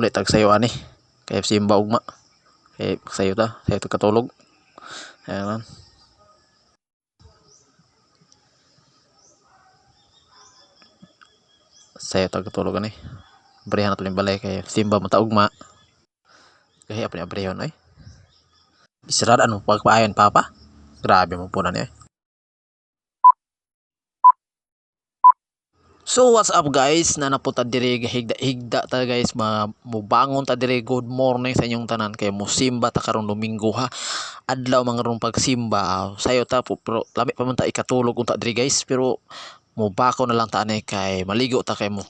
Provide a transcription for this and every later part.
Uli tag sayo ani kay simba ugma. Kay sayo ta, sayo ta katulog. Ayan. Sayo ta katulog ani. Abrihan nato ning balay kay simba man ta ugma. Gahi pa ni abrihon oy. Isirada mo pagpaayon, papa. Grabe mo po na niya. So what's up guys, nana po ta diri, higda higda ta guys, mubangon ta diri. Good morning sa inyong tanan kay musimba ta karong Domingo ha. Adlaw man karong pagsimba. Sayo ta po, pero lami pa man ta ikatulog unta diri guys, pero mubako na lang ta ani kay maligo ta, kay mo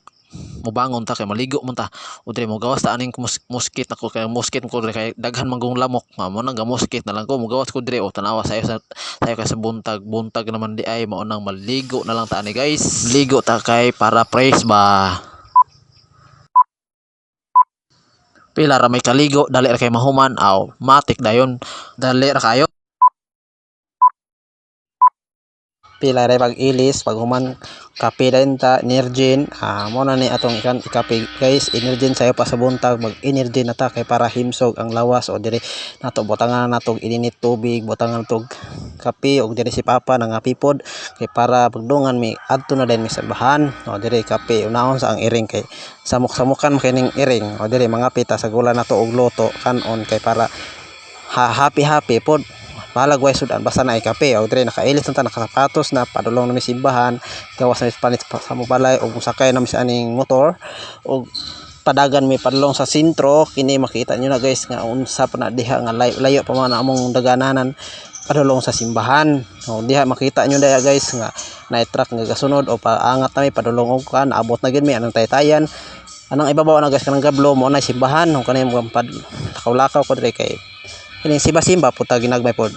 mubangon ta kay maligo man ta. O diri mo gawas ta aning muskit nako, kay muskit ko diri kay daghan man gong lamok. Nga mo nang gamuskit na lang ko, mugawas ko diri o tanawa sayo sa sayo kay sa buntag, buntag naman di ay mao nang maligo na lang ta ani guys. Ligo ta kay para fresh ba. Pila ra may kaligo, dali ra kay mahuman, aw matik dayon, dali ra kayo. Pila ray pag-ilis, pag human kape dayon ta, Energen. Mo na ni atong ikan ikape guys, Energen, sayo pa sa buntag, mag energy na ta kay para himsog ang lawas. O diri nato butangan nato ininit tubig, butangan natog kape, og diri si papa nangape pod kay para pagdungan mi adto na dayon mi sa simbahan. O diri kape, unahon sa ang iring kay samok-samokan man kining iring. O diri mangape ta sa gula nato og luto kanon kay para happy happy pod, bahalag way sudan basta naay kape. Og diri nakailis na ta, nakasapatos na, padulong na mi simbahan, gawas na mi panit sa mo balay og mosakay na mi sa aning motor og padagan mi padulong sa sentro. Kini makita nyo na guys nga unsa pa na diha nga layo, layo pa man among dagananan padulong sa simbahan. O diha makita nyo diha guys nga naay truck nga gasunod o paangat na mi padulong og kan abot na gyud mi anang taytayan, anang ibabaw na guys kanang gablo mo na simbahan. O kanay mo lakaw-lakaw ko diri kay kining simba-simba po ta ginagmay pod.